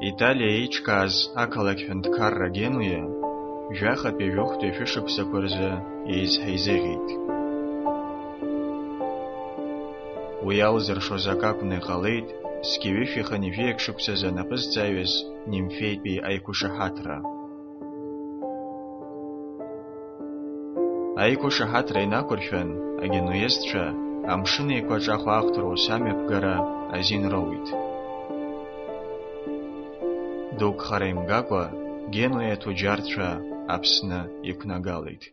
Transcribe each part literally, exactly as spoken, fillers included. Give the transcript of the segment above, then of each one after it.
Италиа еиҿкааз ақалақь ҳәынҭқарра Генуиа жәахатәи жәохәтәи шәышықәсақәа рзы еизҳа изеӷьеит. Уи иалзыршоз акы акәны иҟалеит зқьи ҩышәи хынҩажәи шықәсазы анапызҵааҩыз Нимфеитәи аиқәышаҳаҭра. Аиқәышаҳаҭра инақәыршәан, агенуезцәа Амшын Еиқәаҿ ахәаахәҭра ус амҩаԥгара азин роуит. Дук хара имгакәа, Генуиа аҭуџьарцәа Аԥсны иқәнагалеит.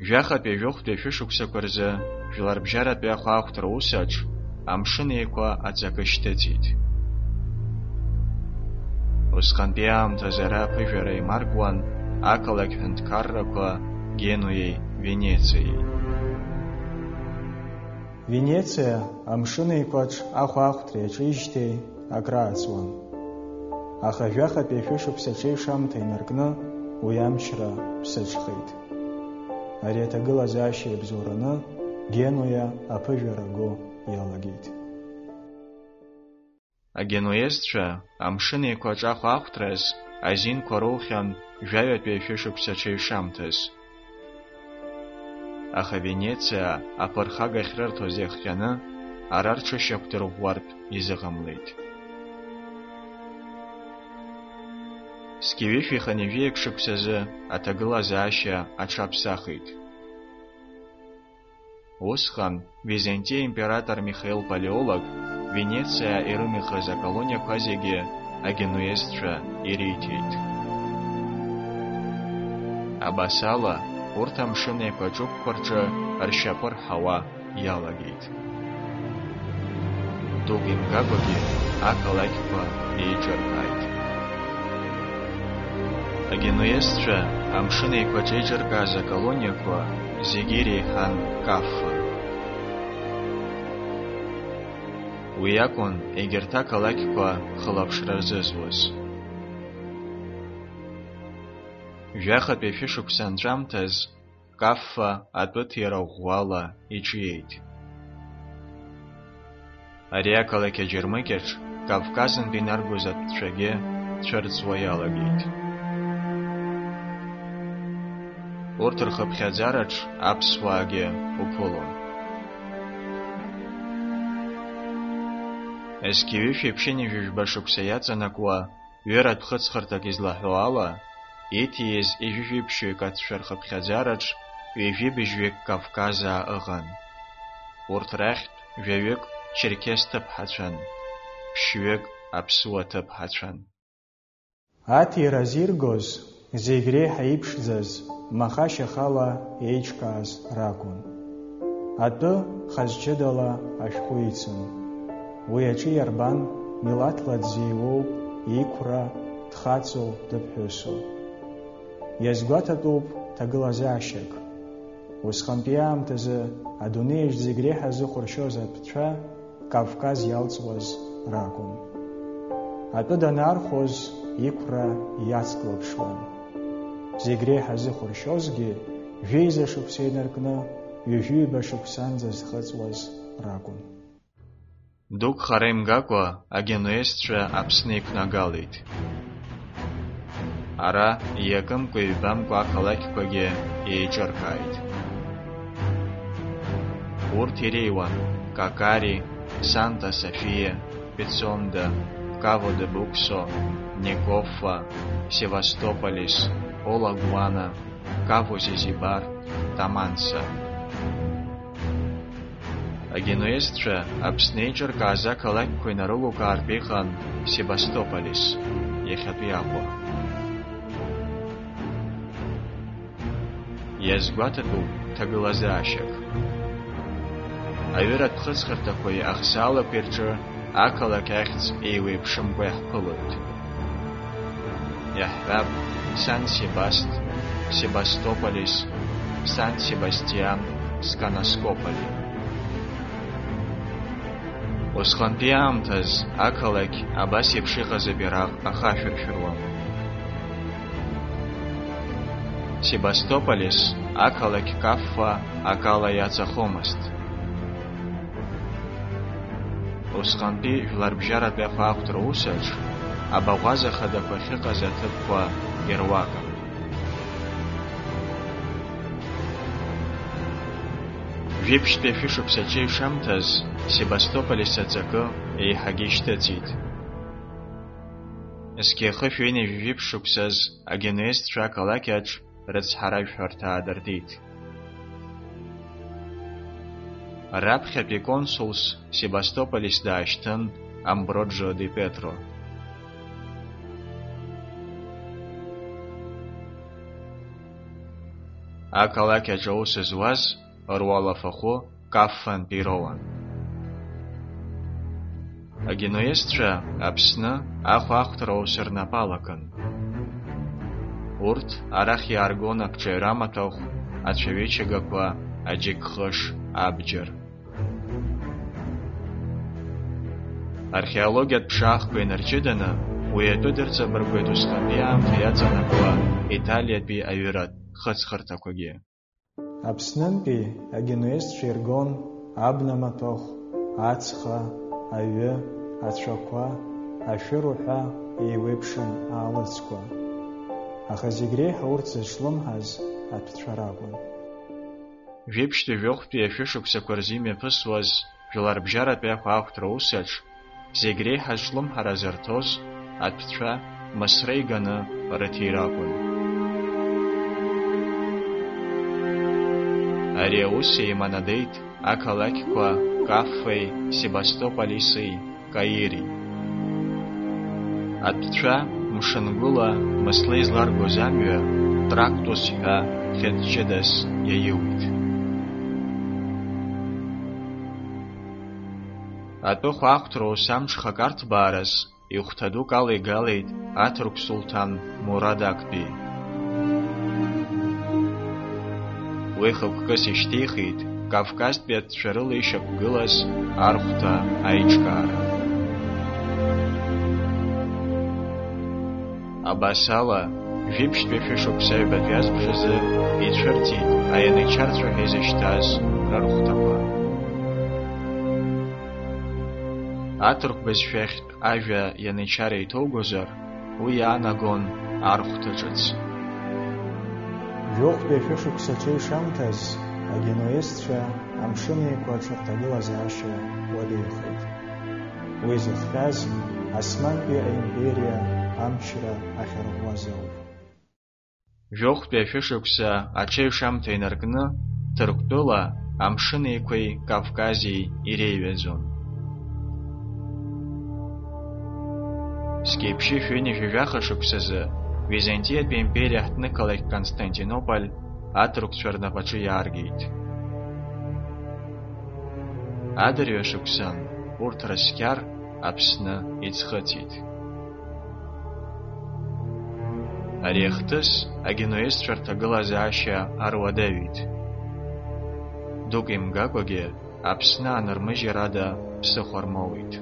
Жәахатәи жәохәтәи шәышықәсақәа рзы Жәларбжьаратәи ахәаахәҭра усаҿ Амшын Еиқәа аҵакы шьҭыҵит. Усҟантәи аамҭазы ара аԥыжәара еимаркуан ақалақь ҳәынҭқаррақәа Генуеи Венециеи. Венециа Амшын Еиқәаҿ ахәаахәҭра иаҿижьҭеи акрааҵуан. Аха жәахатәи ашәышықәса аҽеиҩшамҭа инаркны уи амчра ԥсыҽхеит. Ари аҭагылазаашьа иабзоураны Генуиа аԥыжәара го иалагеит. Агенуезцәа Амшын Еиқәаҿ ахәаахәҭраз азинқәа роухьан жәаҩатәи ашәышықәса аҽеиҩшамҭаз. Аха Венециа аԥырхага ахьрырҭоз иахҟьаны ара рҽышьақәдырӷәӷәартә изыҟамлеит. Зқьи ҩышәи хынҩажәи шықәсазы аҭагылазаашьа аҽаԥсахит. Усҟан Византиа император Михаил Палеолог Венециа ирымихыз аколониақәа зегьы агенуезцәа ириҭеит. Абас ала, урҭ Амшын Еиқәа ҿықәқәа рҿы ршьапы рҳауа иалагеит. Дук имгакәагьы ақалақьқәа еиҿыркааит. Агенуезцәа Амшын Еиқәаҿ еиҿыркааз аколониақәа зегьы иреиҳан Каффа. Уи акәын егьырҭ ақалақьқәа хылаԥшра рзызуаз. Жәахатәи шәышықәса анҵәамҭаз Каффа атәыҭира ӷәӷәала иҿиеит. Ари ақалақь аџьармыкьаҿ Кавказынтә инаргоз атәцәагьы цәырҵуа иалагеит. Урҭ рхыԥхьаӡараҿ аԥсуаагьы уԥылон. Зқьи ҩышәи ԥшьынҩажәи жәба шықәса иаҵанакуа ҩыратә хыҵхырҭак излаҳәо ала, иҭииз ҩажәи ԥшьҩык аҭшәа рхыԥхьаӡараҿ ҩажәи быжьҩык Кавказаа ыҟан. Урҭ рахьтә жәаҩык черқьес ҭыԥҳацәан, ԥшьҩык аԥсуа ҭыԥҳацәан. Аҭира зиргоз, зегь реиҳа иԥшӡаз, маха-шьахала еиҿкааз ракәын. Атәы хаз-ҷыдала ашәҟәы ицын. Уи аҿы иарбан милаҭла дзеиуоу, иқәра, дхаҵоу, дыԥҳәысу. Иазгәаҭатәуп ҭагылазаашьак. Усҟантәи аамҭазы адунеиаҿ зегь реиҳа зыхәыршьоз атәцәа Кавказ иалҵуаз ракәын. Атәы данархәоз иқәра иацклаԥшуан. Зегь реиҳа зыхәыршьозгьы, жәеиза шықәса инаркны, ҩажәи ҩба шықәсанӡа зхыҵуаз ракәын. Дук хара имгакәа агенуезцәа Аԥсны иқәнагалеит. Ара иакымкәа-ҩбамкәа ақалақьқәагьы еиҿыркааит. Урҭ иреиуан Какари, Санта София, Пицонда, Каво де Буксо, Некоффа, Севастополис, Ола Гуана, Каво Зезибар, Таманса. Агенуезцәа Аԥсны еиҿыркааз ақалақьқәа инарылукаартә иҟан Себастополис, иахьатәи Аҟәа. Иазгәаҭатәуп ҭагылазаашьак. Аҩыратә хыҵхырҭақәеи ахсаалақәеи рҿы ақалақь ахьӡ еиуеиԥшымкәа иаҳԥылоит. Иаҳҳәап, Сан-Себаст, Себастополис, Сан-Себастиан, Сканаскополи. Усҟантәи аамҭаз ақалақь абас еиԥш иҟаз абираҟ ахашәыршәыруан. Себастополис ақалақь Каффа акала иаҵахомызт. Усҟантәи жәларбжьаратәи ахәаахәҭра усаҿ абаӷәаза хадақәа ахьыҟаз аҭыԥқәа ируакын. Жәиԥшьтәи шәышықәса аҽеиҩшамҭаз Себастополис аҵакы еиҳагьы ишьҭыҵит. Зқьи хышәи ҩынҩажәи жәиԥшь шықәсаз агенуезцәа ақалақь аҿ рыцҳаражәҳәарҭа аадыртит. Раԥхьатәи консулс Себастополис даашьҭын Амброджио ди Петро. Ақалақь аҿы аус зуаз руалафахәы Каффантәи роуан. Агенуезцәа Аԥсны ахәаахәҭра аус рнапы алакын. Урҭ арахь иааргон акҿаҩра амаҭәахә, ацәаҩычагақәа, аџьыкхыш, абџьар. Археологиатә ԥшаахқәа инарҷыданы, уи атәы дырҵабыргуеит усҟантәи аамҭа иаҵанакуа Италиатәи аҩыратә хыҵхырҭақәагьы. Аԥснынтәи агенуезцәа иргон абна маҭәахә, ацха, аҩы, ацәақәа, ашәыр уҳәа еиуеиԥшым аалыҵқәа. Аха зегь реиҳа урҭ зызҿлымҳаз атәцәа ракәын. Жәиԥшьтәи жәохәтәи ашәышықәсақәа рзы имҩаԥысуаз жәларбжьаратәи ахәаахәҭра усаҿ зегь реиҳа зҿлымҳара зырҭоз атәцәа Мысра иганы рыҭира акәын. Ари аус еиманадеит ақалақьқәа Каффеи, Себастополиси, Каири. Атәцәа мшынгәыла Мысла изларгоз амҩа Трактус ҳәа хьыӡ ҷыдас иаиуит. Атәы хәаахәҭра ус амҽхак арҭбаараз ихәҭа дук алеигалеит аҭырқә сулҭан Мурад Актәи. Уи хықәкыс ишьҭихит Кавказтәи аҭәцәа рыла ишьақәгылаз архәҭа аиҿкаара. Абас ала, жәиԥшьтәи шәышықәса ҩбатәи азбжазы ицәырҵит аианычарцәа ҳәа изышьҭаз рырхәҭақәа. Аҭырқә бызшәахьтә ажәа ианычара иҭоугозар, уи иаанагон архәҭа ҿыц. Жәохәтәи ашәышықәса аҽеиҩшамҭаз агенуезцәа Амшын Еиқәа аҽырҭагылазаашьа уадаҩхеит. Уи зыхҟьаз Османтәи аимпериа амчра ахьарӷәӷәаз ауп. Жәохәтәи ашәышықәса аҽеиҩшамҭа инаркны, Ҭырқәтәыла Амшын Еиқәеи Кавкази иреиҩаӡон. Зқьи ԥшьи шәи ҩынҩажәи жәаха шықәсазы Византиатәи империа аҳҭнықалақь Константинополь аҭырқәцәа рнапаҿы иааргеит. Адырҩашықәсан урҭ рыскьар Аԥсны иӡхыҵит. Ари ахҭыс агенуезцәа рҭагылазаашьа аруадаҩит. Дук имгакәагьы Аԥсны анырмыжьыр ада ԥсыхәа рмоуит.